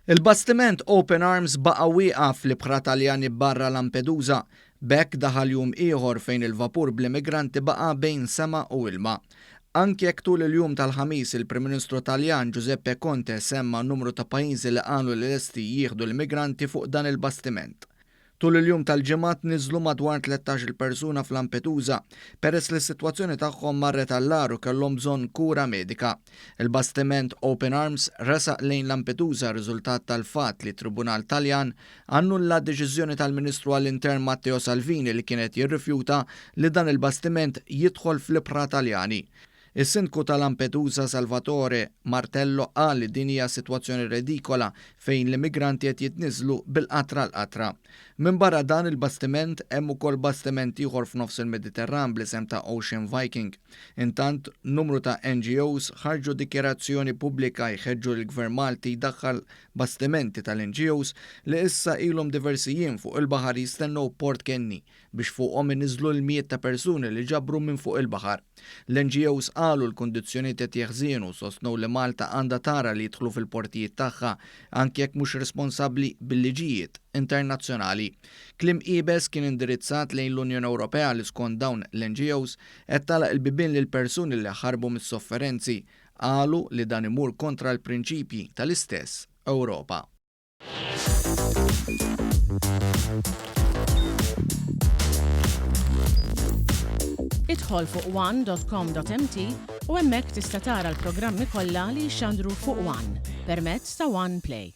Il-bastiment Open Arms baqa' wieqaf fl-ibħra Taljani barra Lampedusa. B'hekk daħal jum ieħor fejn il-vapur bl-immigranti baqa' bejn sema u ilma. Anki jekk tul il-jum tal-Ħamis il-Prim Ministru Taljan Giuseppe Conte semma numru ta' pajjiżi li qalu li lesti jieħdu l-immigranti fuq dan il-bastiment. Tul il-jum tal-Ġimgħa tniżżlu madwar 13-il persuna f'Lampedusa peress li s-sitwazzjoni tagħhom marret għall-agħar u kellhom bżonn kura medika. Il-bastiment Open Arms resaq lejn Lampedusa riżultat tal-fatt li tribunal Taljan annulla deċiżjoni tal-Ministru għall-Intern Matteo Salvini li kien qed jirrifjuta li dan il-bastiment jidħol fl-ibħra Taljani. Is-Sindku ta' Lampedusa Salvatore Martello qal li din hija sitwazzjoni redikola fejn l-immigranti qed jitniżżlu bil-qatra l-qatra. Minbarra dan il-bastiment hemm ukoll bastiment ieħor f'nofs il-Mediterran bl-isem ta' Ocean Viking. Intant, numru ta' NGOs ħarġu dikjarazzjoni pubblika jħeġġu lill-Gvern Malti jdaħħal bastimenti tal-NGOs li issa ilhom diversi jiem fuq il-baħar jistennew port kenni biex fuqhom iniżżlu l-mijiet ta' persuni li ġabru minn fuq il-baħar. L-NGOs qalu l-kundizzjonijiet qed jeħżienu u sostnew li Malta għandha tara li jidħlu fil-portijiet tagħha anki jekk mhux responsabbli bil-liġijiet internazzjonali. Kliem iebes kien indirizzat lejn l-Unjoni Ewropea li skont dawn l-NGOs qed tagħlaq il-bibien lil persuni li ħarbu mis-sofferenzi. Qalu li dan imur kontra l-prinċipji tal-istess Ewropa. Idħol fuq one.com.mt u hemmhekk tista' tara l-programmi kollha li jixxandru fuq One permezz ta' One Play.